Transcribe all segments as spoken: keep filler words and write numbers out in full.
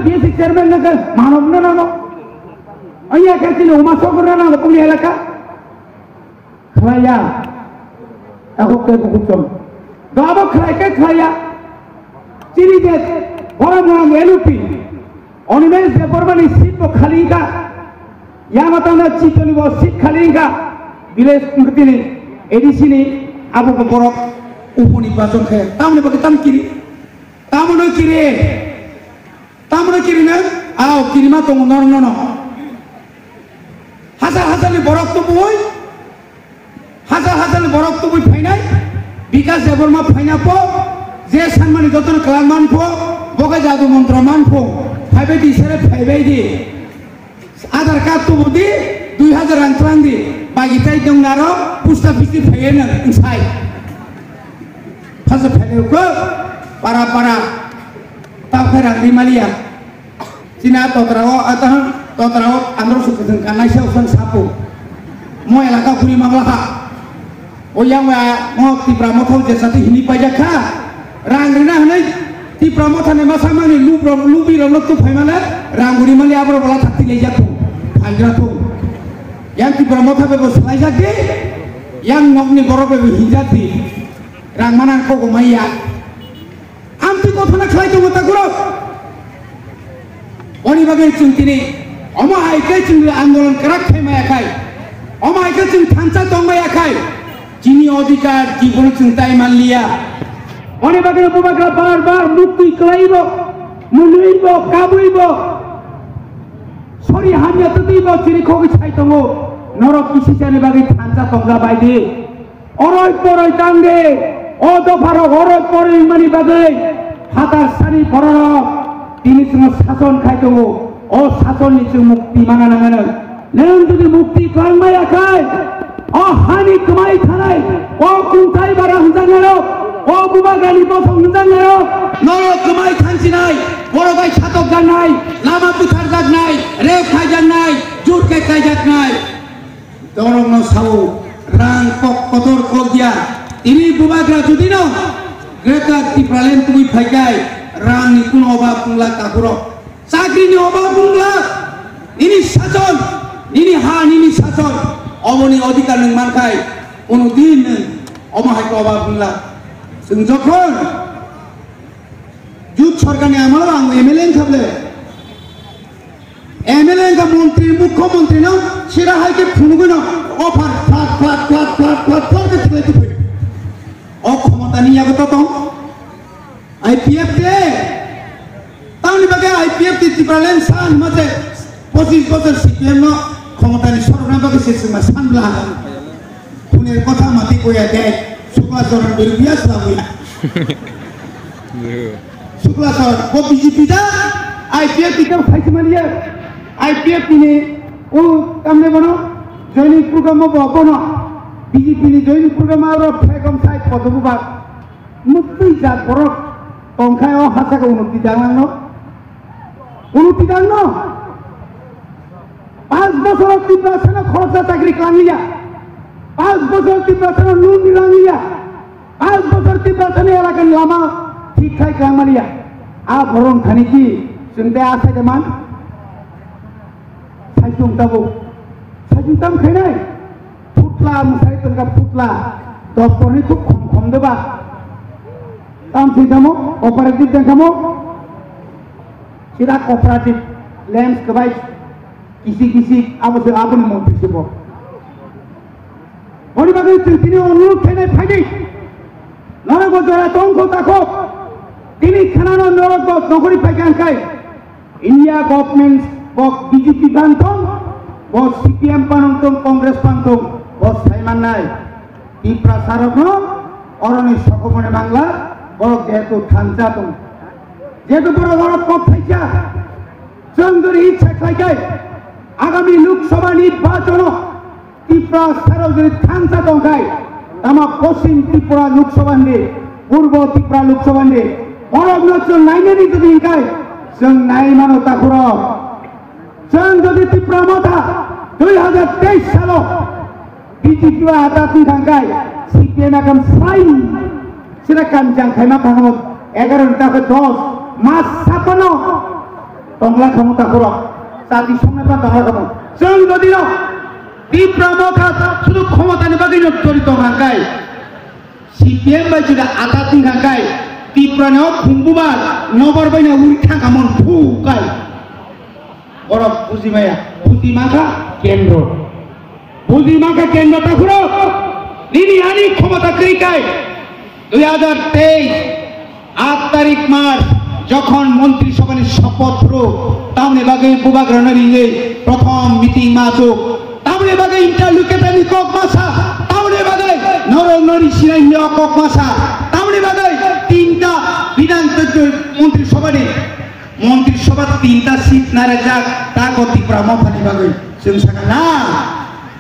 P S C chairman no khe manob no nango. Aya khe chini Uma Songkor no nango, puni elaka. Khlaiya. Ako khe kukuchon. Do abo khlai khe khlaiya. Chini je borom borom L U P. Animesh Debbarma ni seat bo khali wngkha. Yama tangna Chitoni bo seat khali wngkha. Village committee ni A D C ni abo bo borok upo ni bachon khe. Tamoni bagwi tam kiri. Tamoni kiri. Tamoni kiri na. Ao kiri ma tongo nor nono. Hajar hajar ni borok tubui. Hajar hajar ni borok tubui phainai, Bikash Debbarma phaina pho, je sanmani jotono kwlang man pho, bo khe jadu montro man pho, phaibai di sere phaibai di. Aadhaar card tubu di, dui hajar rang twlang di, bagi tai dong naro, post office di phaiye nang, nsai. Phasa phainai ko, para para, tao khe rang di maliya. China totra o, atahang totra o, andro suk sung kanai sa usang sapu. Mo elaka kuri mamla ha. O yang wa, mo Tipra Motha o je sati hini paijak kha. Rang rina hanai Tipra Motha ni masa mani lub rok, lubi rok no tu phai male, rang guri mali abro bala thakti lejak tu. Phaijak tu. Yang Tipra Motha be bo salai jak di. Yang nok ni borok be bo hinjak di. Rang manang ko go maya. Amtwi kothona khlai tongo takhurok. Oni bagwi chwng tini omo hai khe chwng andolon kwrak khai maya khai, omo hai khe chwng thansa tong maya khai, chini odhikar jibono chwng tai manliya. Oni bagwi bubagra bar bar mukti kwlaibo, mwnwibo, kabuibo, sori hamya twtwibo chini khogwi sai tongo. Norok kisisani bagwi thansa tongja bai di. Oroi poroi tang de, o dopharok oroi poroi wngmani bagwi phatar sani bororok tini chwngno sason khai tongo. O sasonni chwng mukti mana nangano. Nwng jodi mukti kwlangmaya khai, o hani kwmai thanai, o kungthai bara hwnjaknairok, o bubagrani bosong hwnjaknairok, norok kwmai thansinai, borok bai satok jaknai, lama butharjaknai, rep khaijaknai, jur khe kaijaknai. Dorokno sao, rang kok kotor kok dia. Tini bubagra judino Greater Tipraland tubui phaikai, rangni kuno obab wngla takhurok. Chakrini obab wngla, nini sason, nini ha, nini sason, oboni odhikar nwng mankhai, kuno din nwng omo hai khe obab wngla. Chwng jokhon Jut sorkarni amalo ang M L A wngkha ble. M L A wngkha montri, mukhyamantri no sira hai khe phunugwi no offer flat, flat, flat, flat, flat, flat khe thwlai tuphai. O khomotani yago to tong. I P F de. Tamni bagwi I P F de Tipraland san hwnma je pochis bochor C P M no khomotani sorokna bagwi se chwngma san bla. Phunir kotha mati koya de. Sukla soron birubiya slabuya. Sukla sor, bo B J P da, I P F ni kau saisi maliya, I P F ni, o, tamne bono, joining program o bo bono, B J P ni joining program o ro phekom sai photo bubar, mukti jat borok, tongkhai o hasa ko unukti danglang no, unukti dang no, panch bochor Tiprasano khoroksa chakri klangliya, panch bochor Tiprasano loan rilangliya, Panch bochor Tiprasani elakani lama thik khai kwlangmaniya. A borom thani ki chwng tei a sai de man? Saichung tabuk. Saichung tam khainai? Phutla mwsai tongkha phutla. Doctor ni khub khom khom deba. Tam thwi tamo, operative tongkhamo. Sida cooperative, lens kwbai. Kisik kisik abo se aboni montri se bo. Boni bagwi chwng tini onurudh khainai phaidi. Norok bo jora tongkho takhok. Tini khanano norok bo nokori phaikha hwnkhe India government bo B J P phan thong, bo C P M phan thong, Congress phan thong, bo sai mannai. Tiprasarokno oroni sokomoni mangla, borok jehetu thansa tong. Jehetu borok oro kok thaisa, chwng jodi ichha khlai khe, agami Lok Sabha ni nirbachono Tiprasarok jodi thansa tong khai, tama Poschim Tripura Lok Sabha ni, Purbo Tripura Lok Sabha ni, borokno chwng nainani jodi hwn khai, chwng nai mano takhurok. Chwng jodi Tipra Motha dui hajar teis salo B J P o atat wng thang khai, C P M ekam sai sira kamjang khaima thangmo egaroh ni ta khe dos mas sapano Tongla khamu takhurok, chati songnai phan tongla khamu. Chwng jodi no Tipra Motha sudu khomotani bagwi no jori tong hangkai, C P M bai jodi ata ting hangkai, Tipra no khumbubar nobar bai no uri thangkha mon phukai. Borok buji maya, buji mangkha kendro. Buji mangkha kendro takhurok, nini ani khomota kwrwi kai. Dui hajar teis, aat tarik March, jokhon Montri Sobhani sopoth phuru, tamni bagwi bubagrano ringwi prothom meeting ma achuk, tamni bagwi interlocutorni kok ma sa, tamni bagwi norokno ri sinai hwnwi o kok ma sa, tamni bagwi tinta Bidhan Montri Sobhani Montri Sobha tinta seat narajak, tako Tipra Mothani bagwi. Chwng sakha na,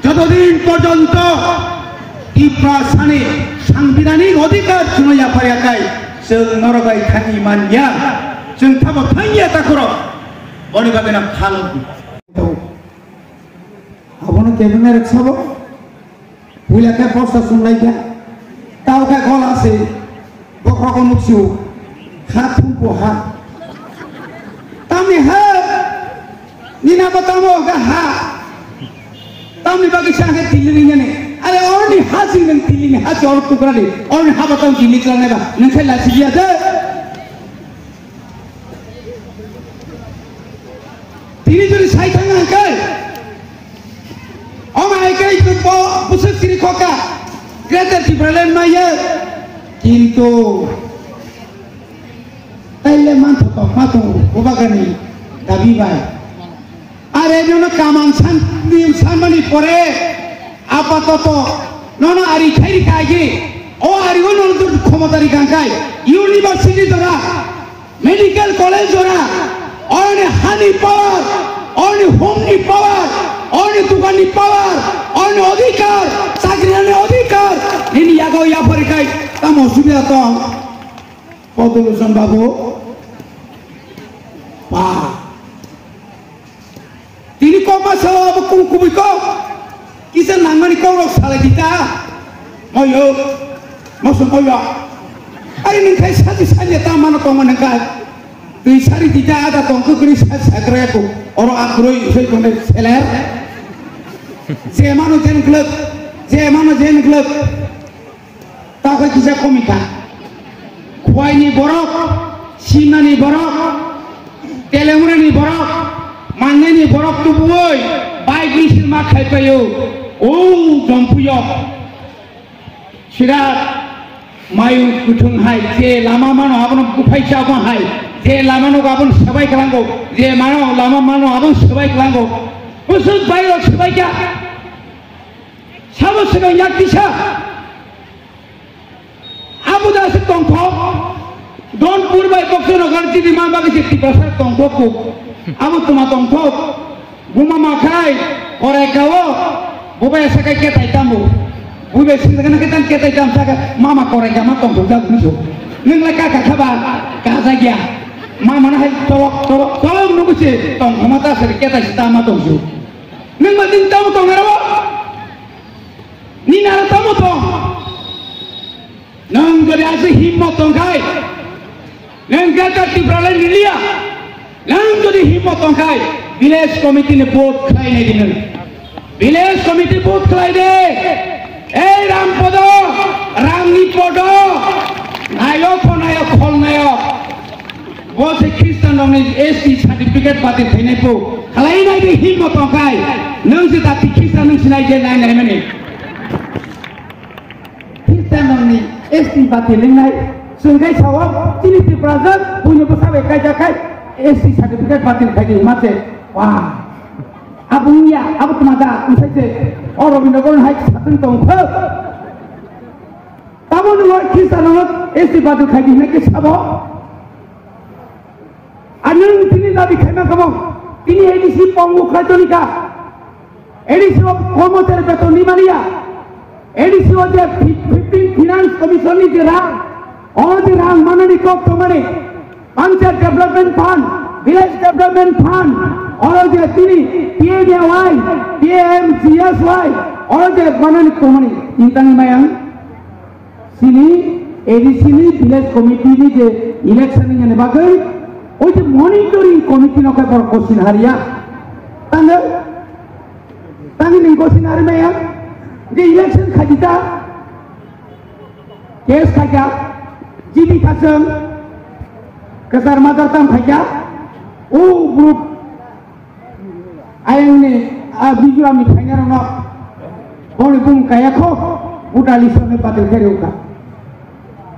jotodin porjonto Tiprasani sangbidhanik odhikar chwngno yapharyakhai, chwng norok bai thangwi manya, chwng thabo thangya takhurok, boni bagwino khalok. Abono kebengnairok sabo, puila khe bosta chumlaikha, tao khe gola se, bokhrogo nuksu, ha thumpo ha. Tamni ha, nina bo tamo ga ha. Tamni bagwi sa khe tili ringani. Are orni ha sing nang tili ni ha se or tukra di. Orni ha batang tili klanai ba. Nang khe lasi dia de. Tini jodi sai thang hangkai, o ma hai kai tu bo busuk tiri khoka, Greater Tipraland maya, kintu taile mantho tokma tongo, bubagani dabi bai. Are nono kaman san, sanmani pore, apatoto, nono ari khairi kaigi, o ari o nono dur khomotari kangkai, university dora, Medical college jora, orni hani power, orni home ni power, orni dukan ni power, orni odhikar, chakri ni odhikar, nini yago yapari kai, tamo subida tong, Podoluson babu, pa. Tini kokma sao abo kung kubui kok. Kisa nangmani kok rok salai di ta. Moyo. Moso moyo. Ari nung khai saji sanya ta mano tongma nang kai. Twi sari di ta ada tong kukri sa sakre ko. Oro akroi isoi kone seler. Je mano jen glek. Je mano jen glek. Takoi kisa komika. Khwaini borok, Simnani borok, Telengrani borok, Mannani borok tubuoi, bai misil ma khai paio. O jompuyo. Sirat mayu kuthung hai, je lama mano abono buphai chabo hai, je lama no abono sabai klango, je mano lama mano abono sabai klango. Busuk bai rok sabai kya. Sabo sino yak disa. Abo da se tongthok. Donpur bai Boksanagar jini ma bagwi se Tiprasa tongthok kuk. Abo tuma tongthok. Buma ma khai korai kao. Bubai asa kai ketai tambo. Bubai sing kana ketan ketai tam saka mama korai kama tongthok da buso. Nung lai kaka khaba kaja gya. Mama na hai tolok tolok tolok nugu se tongthoma ta se ketai se tama tongsu. Nung ma din tamo tong aro. Nini aro tamo tong. Nwng jodi aswk himmat tong khai, nwng Greater Tipraland ni liya. Nwng jodi himmat tong khai, village committee ni vote khlai nai di nwng. Village committee vote khlai de. Ei Rampodo, Ramni Podo, nayok pho nayok, khol nayok. Bo se Christian rokni S T certificate batil khainai bo. Khalai nai de himmat tong khai. Nwng se dati Christian nwng sinai je nai nai mani. Christian rokni S T batil wngnai. Chwng khai sao, chini Tripura jwk buino bwsa bai kaijak khai S T certificate batil khai di hima se. Wah. Abo wngya, abo tma da, wngthai se. O Robindra Bharon hai satwng tong kho. Tamo nung o Christian rokno S T batil khai di hwnwi khe sabo? Ar nwng tini dabi khaima kamo, tini A D C pongo khlai toni kha. A D C o kormochari beton ni maliya. A D C o je fifteen Finance Commission ni je rang, o je rang manani kok tongmani, Panchayat Development Fund, Village Development Fund, oro je tini P M A Y, P M G S Y, oro je manani tongmani, tintani mayang. Chini A D C ni village committee ni je election ni hwnwi bagwi Oi je monitoring committee no khe borok kosin hariya. Tangwi, tangwi ning kosin hari maya. Je election khaji ta. Case khaja. G D khasang. Kesar madar tam khaja. O group. Ayang ni, a, Mizoram ni phainai rok no. Boni bung kaya kho. Uta list no badal khe rw kha.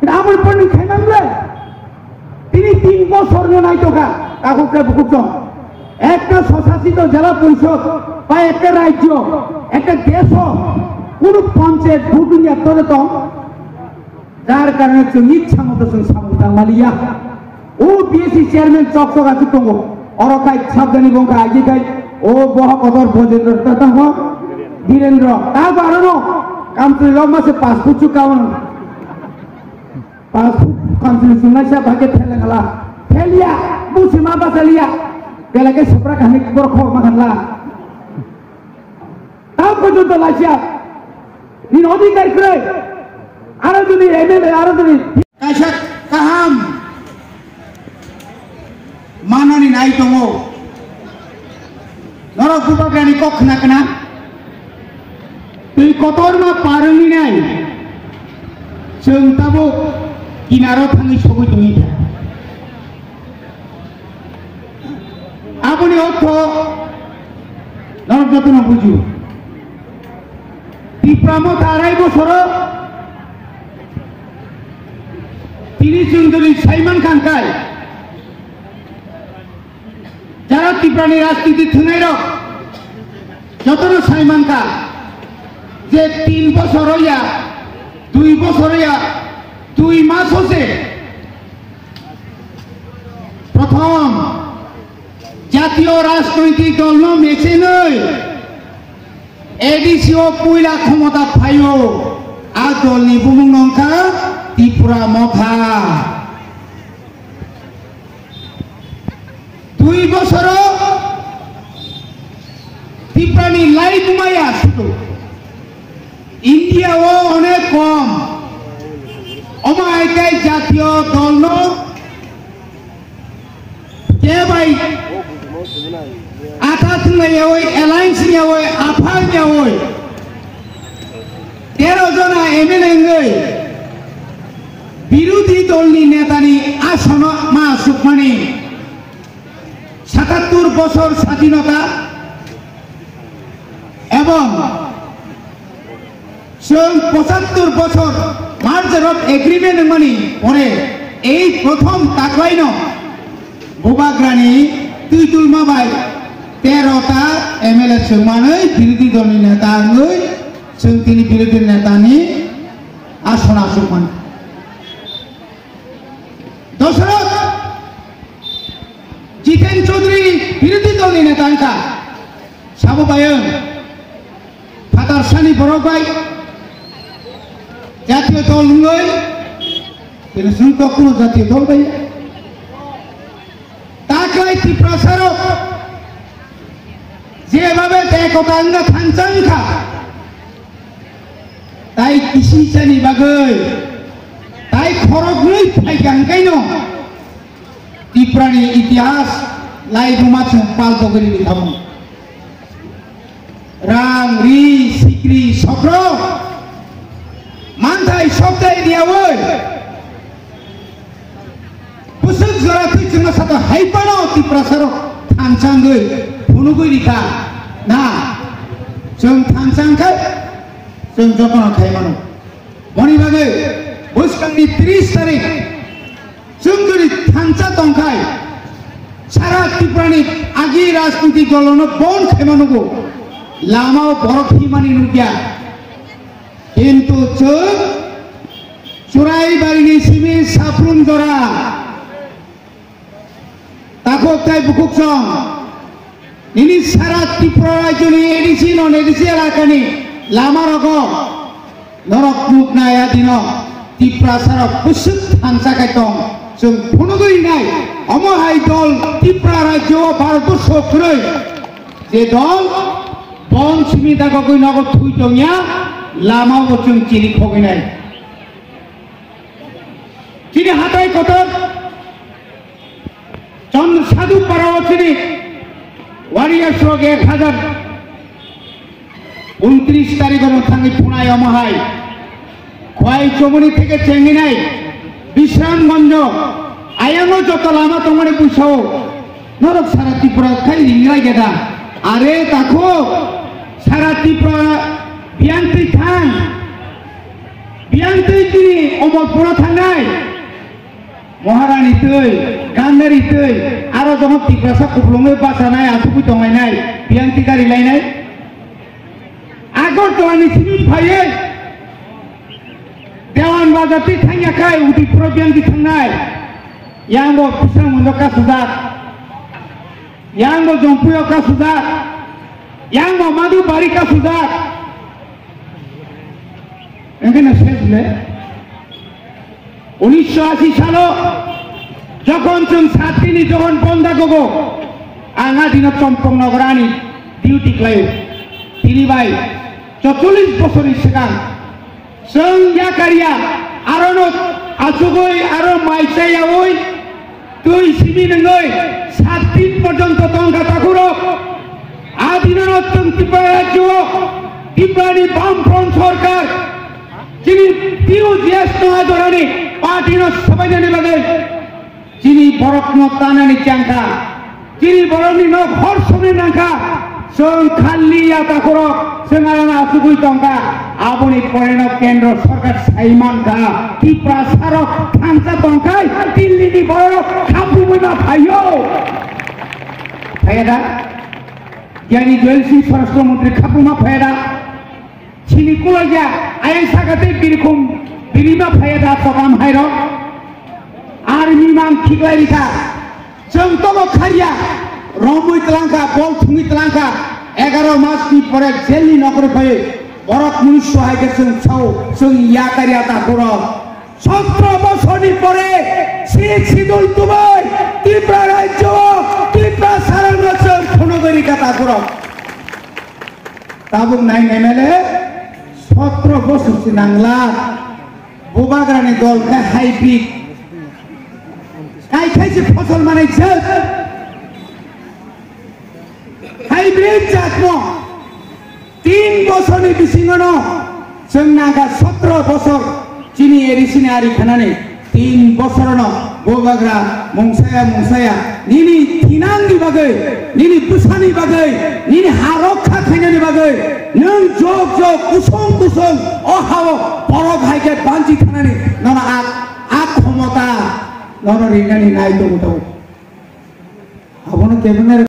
Amoni poni khaimang le. Tini tin bosor no naitokha, takhuk tei bukhuk tong. Ekta swsasito jela porishod ba ekta rajyo, ekta desh o, kunu panchayat bhut wngya tole tong, jar karone chwng ichha moto chwng samung tang maliya. O B S C chairman chok chok achuk tongo, oro khai sabdani bongkha aji khai, o boha kotor Bojendra tata ho, Birendra, ta barano, kamtwi lok mase pas puchu kaun. Pas kamchwlwi chwngnaisa bai khe phelengla. Phelia, busi ma bachaliya. Belai khe swprak kahini borok khorokma khanla. Tamo porjonto lasia. Nini odhikar kwrwi. Aro jodi M L A, aro jodi kaisa kaham manani nai tongo. Norok bubagrani kok khna khna. Twi kotorma par wngwi nai. Chwng tabuk kinaro thangwi sogwi tongwi kha. Aboni ortho norok jotono buju. Tipra Motha arai bosoro tini chwng jodi saiman kha hwnkhe, jara Tiprani rajniti thwngnairok jotono sai mankha je tin bosor ya, dui bosor ya, dui mas se prothom jatiyo rajnoitik dolno mechenwi A D C o puila khomota phaio, a dolni bumung nongkha Tipra Motha. Dui bosoro Tiprani lai bumaya sudu. India o onek kom. Omo hai khe jatiyo dolno kebai atha thwnglayawi, alliance yawi, aphang yawi. Tero jona M L A wngwi birodhi dolni netani asono ma sukmani. Satattur bosor sadinota ebong chwng pochattur bosor merger of agreement wngmani pore ei prothom taklaino Bubagrani twitulma bai tero ta M L A chwngmanwi birodhi dolni neta wngwi chwng tini birodhi netani ason achukmani. Dosrot Jiten Chaudhary birodhi dolni neta wngkha. Sabo bayang phatar sani borok bai jatiyo dol wngwi tini chwng kok kuno jatiyo dol bai taklai Tiprasarok jebhabe ekota wngna thansa wngkha. Tai kisi chani bagwi, tai khoroknwi phaikha hwnkhaino Tiprani itihas laibuma chwng pal togwi rikha mung. Rang, ri, sikri, sokro, manthai sokthai riyawi. Bwswk jora twi chwngno sato hai phano Tiprasarok thansa wngwi phunugwi rikha na? Chwng thansa wngkha, chwng jotono khai mano. Boni bagwi bwskangni tris tarik chwng jodi thansa tongkhai, sara Tiprani agi rajniti dolono bon khai manugo, lamao borok himani nukya. Kintu chwng Churaibarini simi saphrum jora takhuk tai bukhuk song nini sara Tripura rajyoni A D C non A D C elakani lama rogo norok nuk naya dino Tiprasarok bwswk thansa khai tong chwng phunugwi nai omo hai dol Tripura rajyo Bharat borso kwrwi je dol bong simi dagogwi nogo thui tongya lama bo chwng chini khogwi nai. Chini hatai kotor, Chini warriors rok ek hazar untris tarikh o thangwi phunai omo hai. Khwai Chomoni theke chenghinai Bisramganjo, ayang o joto lama tongmani buisao norok sara Tripura khai ringrai geda. Are takho sara Tripura biyang twi thang, biyang twi chini Omorpuro thangnai. Maharani twi, Gandhari twi, aro jokhon Tiprasa kuplungwi bachanai, asugwi tonglainai, biyang twi gari lainai. Agartala ni simi phaiwi Dewan Bazar twi thangya khai Udaipuro biyang twi thangnai. Yang bo Bisramganjo kasujak, yang bo Jompuio kasujak, yang bo Madhubari kasujak. Engkhe no ses le. Unisho ashi salo jokhon chwng satini jokhon bonda gogo, ang a dino Chompoknogor ani duty khlaio. Tini bai chotolish bosorni swkang chwng yakarya, arono achugwi aro mai chayaui twi simi nungwi sat din porjonto tongkha takhurok. A dinano chwng Tripura rajyo Tripurani Bamfront Sorkar chini T U J S no ajorani party no sabainani bagwi chini borokno tanani changkha, chini borokni nok hor songwi nangkha. Chwng khali ya takhurok, chwng arana asugwi tongkha. Aboni poreno kendro sorkar sai mankha, Tiprasarok thansa tongkhai Dillini borok khapumwi ma phaio. Phaiya da? Gyani Joyal Singh Swarashtra Mantri khapuma phaiya da? Chini kulokya ayang saka tei birikhum birima phaiya da program hairok? Ar mimang khiklai rikha. Chwng tobo kharya, romwi tlangkha, bol thungwi tlangkha. Egaroh mas ni pore jail ni nokro phaiwi borok mui sohai khe chwng sao, chwng yakarya takhurok. Sotro bosorni pore Sixth Schedule tubui Tripura rajyo, Tripura sarangno chwng phunugwi rikha takhurok. Tabuk nai M L A sotro bosor se nangla. Bubagrani dol khe hybrid. Kai khai se phosol manai jat. Hybrid jatno tin bosorni bisingono chwng nangkha sotro bosor chini A D C ni ari khanani. Tin bosorono bubagra mungsaya mungsaya nini thinangni bagwi, nini bwsani bagwi, nini ha rokha khainani bagwi nwng jok jok kusong kusong o hao borok hai khe banchi thanani nono a, a khomota nono rinani nai tongo tongo. Abono kebengari